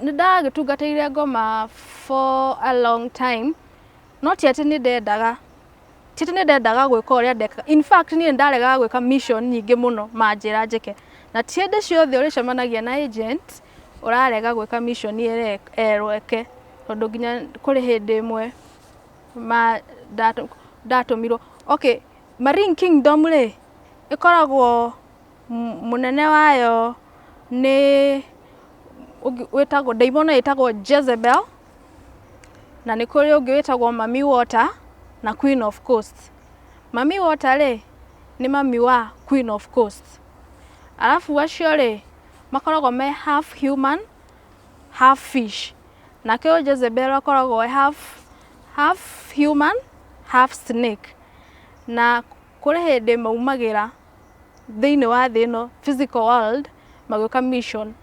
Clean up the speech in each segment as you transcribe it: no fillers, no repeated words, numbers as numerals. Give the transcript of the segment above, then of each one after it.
Nĩ ndagĩtungatĩire ngoma for a long time, no ti atĩ nĩ ndendaga, ti atĩ nĩ ndendaga gwĩka ũrĩa ndekaga. In fact niĩ nĩ ndaregaga gwĩka mission nyingĩ mũno manjĩra njĩke. Na ti hĩndĩ ciothe ũrĩcemanagia na agent ũrarega gwĩka mission ĩrĩa erwo eke. Tondũ nginya kũrĩ hĩndĩ ĩmwe ndatũmirwo, okay, Marine Kingdom rĩ, ĩkoragwo mũnene wayo nĩ wĩtagwo, ndaimono ĩtagwo Jezebel, na nĩ kũrĩ ũngĩ wĩtagwo Mami Water na Queen of Coast. Mami Water rĩ, nĩ mami wa Queen of Coast. Arabu acio rĩ, makoragwo me half human, half fish. Nake ũyũ Jezebel akoragwo e half human, half snake. Na kũrĩ hĩndĩ maumagĩra thĩinĩ wa thĩ ĩno, physical world, magĩũka mission.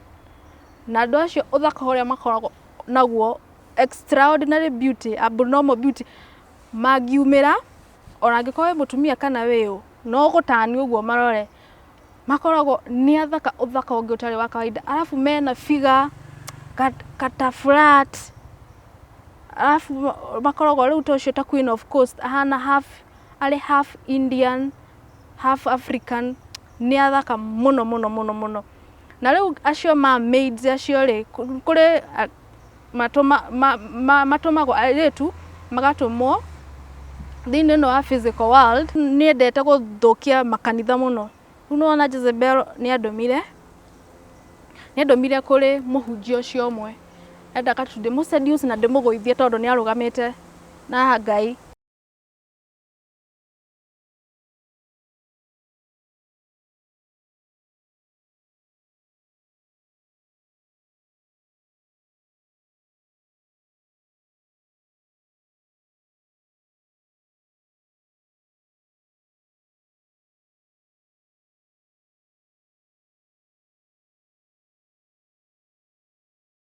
Na andũ acio ũthaka ũrĩa makoragwo naguo, extraordinary beauty, abnormal beauty, mangiumĩra, ona angĩkorwo wĩ mũtumia kana wĩ ũ, no gũtani ũguo marore, makoragwo nĩ athaka ũthaka ũngĩ ũtarĩ wa kawaida. Arabu mena figure kata flat, arabu makoragwo rĩu ta ũcio ta Queen of Coast ahana half, arĩ half Indian, half African, nĩ athaka mũno mũno mũno mũno. Na rĩu acio mermaids acio rĩ, kũrĩ matũmagwo airĩtu magatũmwo thĩinĩ ĩno wa physical world. Nĩendete gũthũkia makanitha mũno. Rĩu nĩwona Jezebel nĩ andũmire kũrĩ mũhunjia ũcio ũmwe. Endaga tu ndĩmũ seduce na ndĩmũgũithie tondũ nĩ arũgamĩte na Ngai.